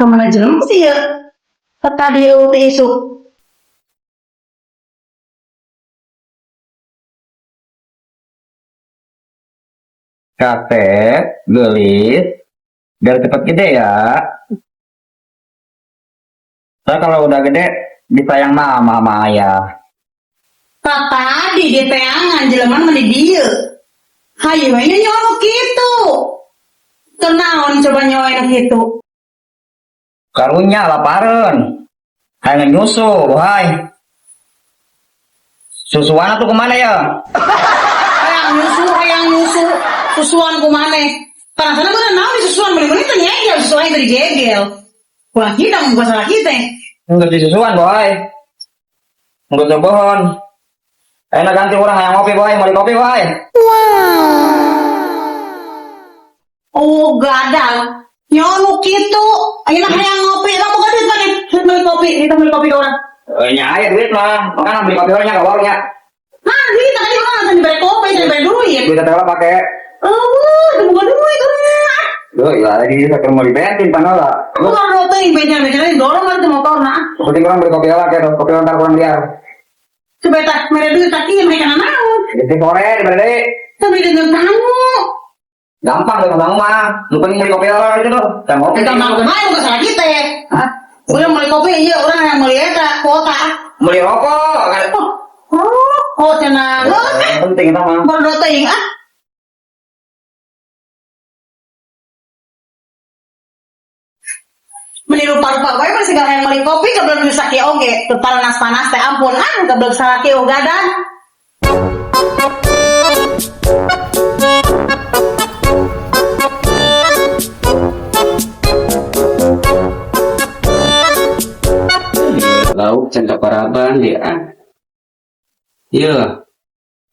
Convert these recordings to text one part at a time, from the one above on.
Kemana jelema sih ya? Tadi teh isuk. Kasep, geulis, biar cepet gede ya. Soalnya kalau udah gede, disayang mama sama ayah. Tah tadi di teangan jelema mah di dieu. Hayu we nyolok kitu. Kenaon coba nyoen kitu? Karunya lapareun. Hayang nyusu, bohai. Susuan tuh kemana ya? Hayang nyusu, hayang nyusu. Susuan ku maneh. Karena bener naon di susuan meuli-meuli teh nyegel, susuan teh digegel. Ulah kita bukan salah kita. Enggak di susuan, bohai. Enggak usah bohong. Enak ganti orang hayang ngopi, bohai. Mau di kopi, bohai. Oh, gadal. Nyolok kitu. Ayeuna hayang ngopi, lah boga duit maneh. Beli kopi, kita beli kopi ke orang. Eh, nya aya duit mah. Makanya beli kopi orangnya ke warungnya. Nah, duit tadi orang tadi beli kopi, tadi beli duit. Duit teteh pakai. Oh, itu bukan duit orang. Duh, ya lagi sakit mau di bensin panola. Aku kalau teuing bensin-bensin dorong kan itu motor nah. Penting orang beli kopi lah, kayak kopi ntar kurang liar. Coba tak mere duit tak ieu mereka naon. Jadi sore dibeli. Tapi dengan tamu. Gampang dong kamu mah. Lu pengen beli kopi lah itu tuh. Jangan ngopi. Kita mau kemana bukan salah kita ya. Hah? Udah beli kopi iya orang yang beli eta kuota. Beli rokok. Kan? Oh, oh, cenah. Yang penting itu mah. Baru teuing ah. Meni rupa-rupa wae mah segala yang beli kopi goblok geus sakieu oge. Teu panas-panas teh ampun ah goblok salaki ugadan. Lauk can kaparaban dia ah. Ieu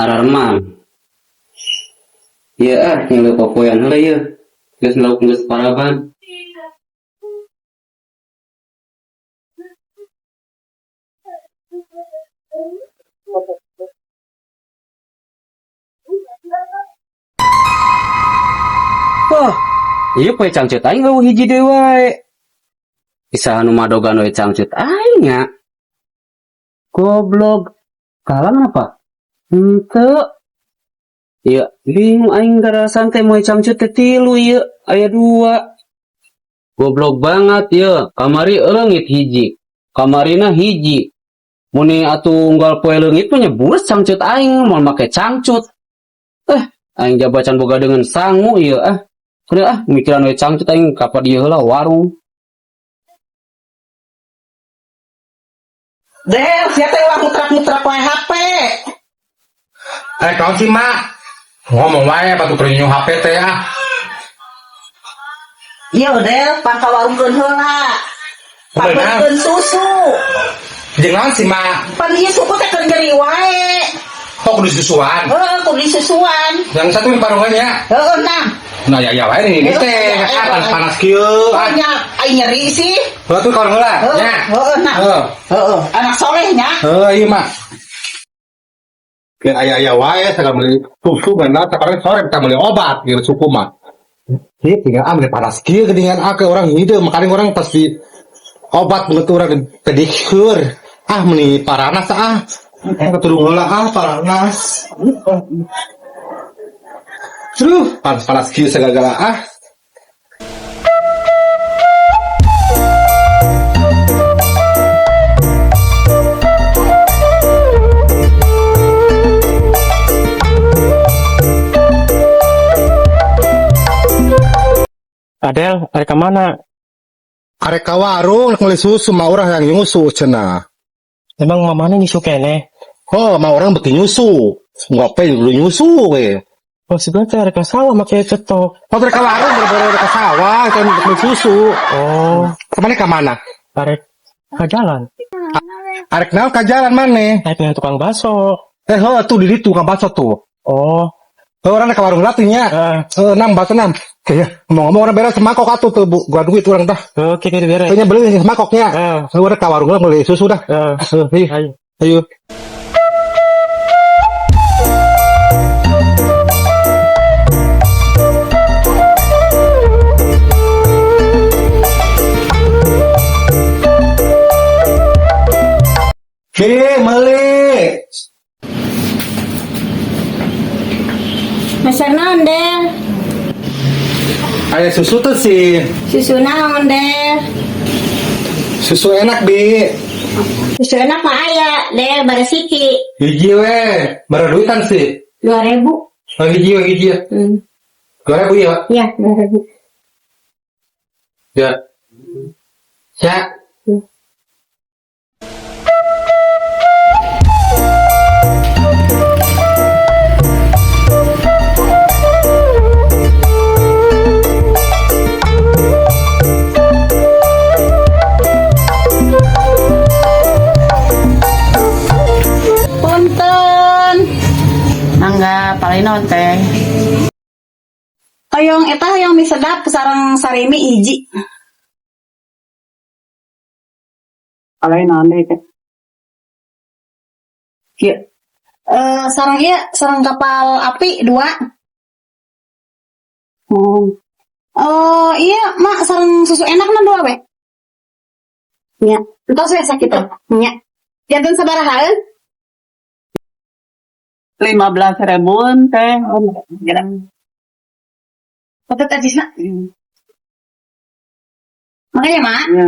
araremang. Ieu ah ngilu popoean heula ieu. Geus lauk geus paraban. Wah, ieu poe cangcut aing eueuh hiji deui wae. Isaha nu madogan we cangcut aing nya. Goblok. Kalang apa? Henteu. Ieu bingung aing garasan teh moe cangcut teh tilu ieu, aya dua. Goblok banget ieu, kamari leungit hiji. Kamarina hiji. Muni atuh unggal poe leungit mah nya bureus cangcut aing moal make cangcut. Aing jaba can boga deungeun sangu ieu ah. Udah ah, mikiran we cangcut aing ka dieu heula warung. Del, sia teh ulah mutrak-mutrak wae HP. Eh, kau sih, Mak. Ngomong wae batu keur HP teh ah. Iya, Del, pang ka warungkeun heula. Pangkeun susu. Jeung naon sih, Mak? Pan ieu suku teh keur nyeri wae. Kok kudu susuan? Heeh, kudu disusuan. Yang satu di parungannya. Heeh, nah. Nah, ya ya wae ini teh, ah, panas kieu. Oh, nya ai nyeri sih. Heeh, tuh kawan heula. Nya. Heeh, nah. Heeh. Heeh, anak soleh nya. Heeh, iya, Mak. Ya aya-aya wae sagala meuli susu benar sekarang sore kita beli obat gitu suku mah. Iya, tinggal ah, beli panas kieu geuningan ah ke orang hideu makanya orang pasti obat begitu orang pedikur. Ah, meni paranas ah. Ketulung heula ah paranas. Aduh, panas-panas kieu segala-gala ah. Adel, arek ka mana? Arek ka warung meuli susu mah urang yang nyusu cenah. Emang mamana nyusu keneh? Oh, mah orang beuki nyusu. Ngopi dulu nyusu we. Oh, sebenarnya teh arek ka sawah make cetok. Oh, arek ka warung boro-boro arek ka sawah kan beli susu. Oh, Kemana ka mana? Arek ka jalan. Arek naon ka jalan maneh? Arek nang tukang baso. Eh, heuh tuh di ditu tukang baso tuh. Oh, Heuh, orang ka warung latih nya. eh, Heuh, enam baso enam. Kayaknya ngomong-ngomong orang beres semangkok atuh tuh bu, gua duit orang dah. Oke, oke, beres. Kayaknya beli semangkoknya. Eh, Heuh, orang ka warung lah beli susu dah. eh, Heuh, ayo. ayo. Ayo. Bi, meuli. Meser naon, Del? Aya susu tuh sih. Susu naon, Del? Susu enak, Bi. Susu enak mah aya, Del, baresiki. Hiji we, duitan sih. 2.000. Oh, hiji we, hiji. 2.000 ya? Ya, 2.000. Ya. Ya. Punten. Mangga, palih naon teh? Hoyong eta hoyong mie sedap sareng sarimi hiji. Palih naon deui teh? Kieu. Eh, sareng ieu sareng kapal api dua. Oh, Oh, iya, Mak, sareng susu enak na dua we. Nya, entos we sakitu. Nya. Janten sabarahaeun? 15 ribuan teh. Oh, gerak. Patut acisna. Makanya, Mak. Ya.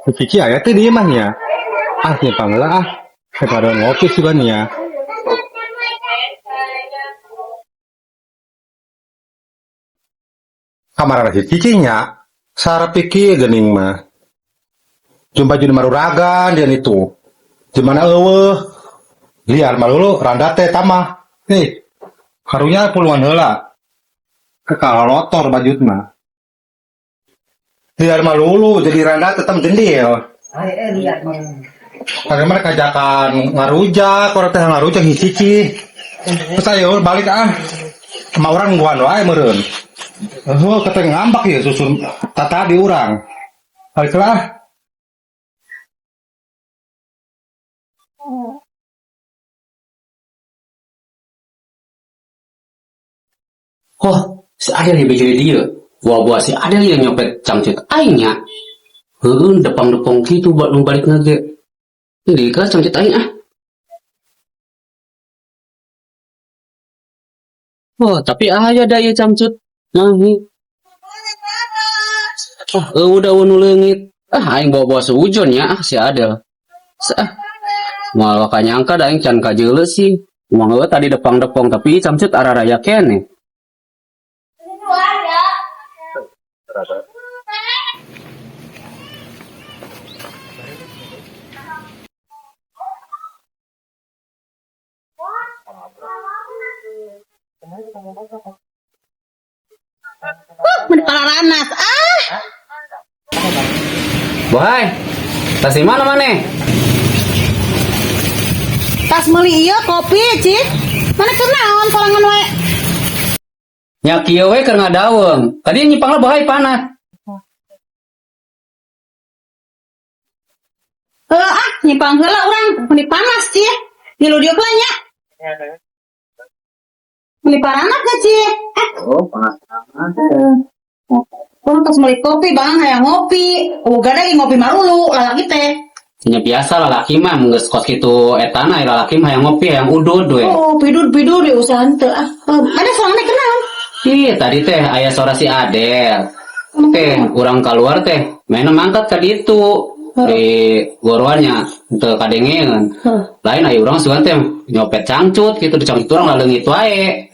Si Cici aya teh di imah nya. Ah, nyimpang lah ah. Daripada ngopi sih ban ya. Kamar si Cici nya. Sarap pikir gening mah. Jumpa jeung maruragan dia itu. Di mana eueuh? Liar malulu randa teh tamah. Nih, karunya puluhan heula. Kekalotor bajutna. Liar malulu jadi randa tetap jendil. Bagaimana kajakan ngarujak, orang teh ngarujak hi Cici. Terus ayo balik ah. Sama orang nungguan wae meureun. Oh, kata ngambak ya susun tata di urang. Balik lah. Oh, si Adel ya jadi dia. Buah-buah si Adel yang nyopet cangcut aing nya. Heuh, depang-depong gitu buat nu balik ge. Ini ke cangcut aing ah. Oh, tapi aya da ieu cangcut. Nah, hi. Ah, eueuh da nu leungit. Ah, aing bawa-bawa seujon ya ah si Adel. Ah. Moal waka nyangka da aing can kajeuleu sih. Moal heueuh tadi depang-depong tapi cangcut araraya keneh. Mun palaranas. Ah, Bohai, tas di mana maneh? Tas meuli ieu kopi, Cik. Mana keur naon sorangan we? Nya kieu we keur ngadaweung. Tadi nyimpangna bohai panas. Heuh ah, nyimpang heula urang meuni panas, Cik. Ngilu dieu heula nya. Meuni paranak ge, Cik. Eh, Oh, panas. urang tos meuli kopi, bang hayang ngopi. Uga lagi ngopi marulu lalaki teh. Nya biasa lalaki mah mun geus kos kitu etana lalaki mah hayang ngopi hayang udud we. Oh, pidud-pidud ya usaha henteu ah. Ada sorangan keur naon? Ih, tadi teh aya suara si Adel. Teh, urang keluar teh, mainnya mangkat ka ditu di goroannya teu kadengeun. Lain aya urang sugan teh nyopet cangcut gitu, di cangcut urang laleungit wae.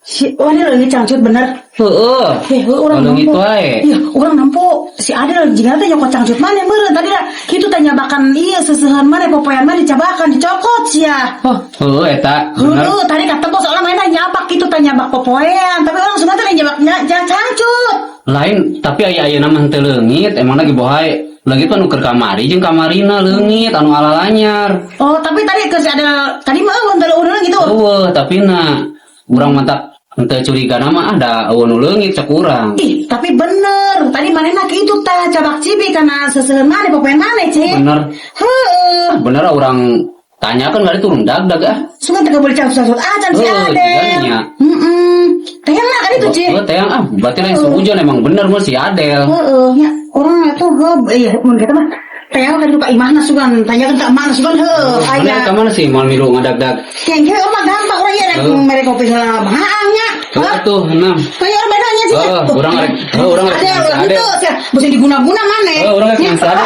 Si, wah ini lagi cangcut bener. Heeh. Eh, heuh, urang Laleungit nampo. wae. Iya, urang nampo si Adel jigana teh nyokot cangcut mana meureun tadi dah. Kitu teh nyabakan ieu seusehan mana popoean mana dicabakan dicokot sia. Oh, heueuh eta. Bener. Heuh, tadi kata bos soalnya mana nyabak gitu teh nyabak popoean, tapi orang Sunda teh nyabak cangcut. Lain, tapi aya ayeuna mah teu leungit, emang lagi bohai. Leungit mah nu keur kamari jeung kamarina leungit anu alalanyar. Oh, tapi tadi ke si Adel tadi mah eueuh teu eueuh gitu. Eueuh, tapi na urang mantak henteu curiga mah ada eueuh nu leungit cek urang. Ih, tapi bener. Tadi manehna kitu tah cabak cibik kana seseuheun maneh popoe maneh, Ci. Bener. Heeh. Bener urang tanyakan kali turun dag-dag ah. Sugan teu boleh cabut acan si Heuh, Adel. nya. Heeh. Teh lah kan itu, Ci. Oh, teh ah, berarti lain suudzon emang bener mah si Adel. Heeh, nya urang itu heuh iya mun kitu mah teh kan ka imahna sugan tanyakeun ka emakna sugan heuh Mana aya. ka mana sih moal milu ngadag-dag? Yang kieu mah gampang urang ieu rek mere kopi heula haang nya. Heuh tuh, enam. Kayak urang bedanya sih. Heeh, urang rek heuh urang rek Adel, si ulah Adel. itu sia, beusi diguna-guna maneh. Heuh, urang rek si Adel.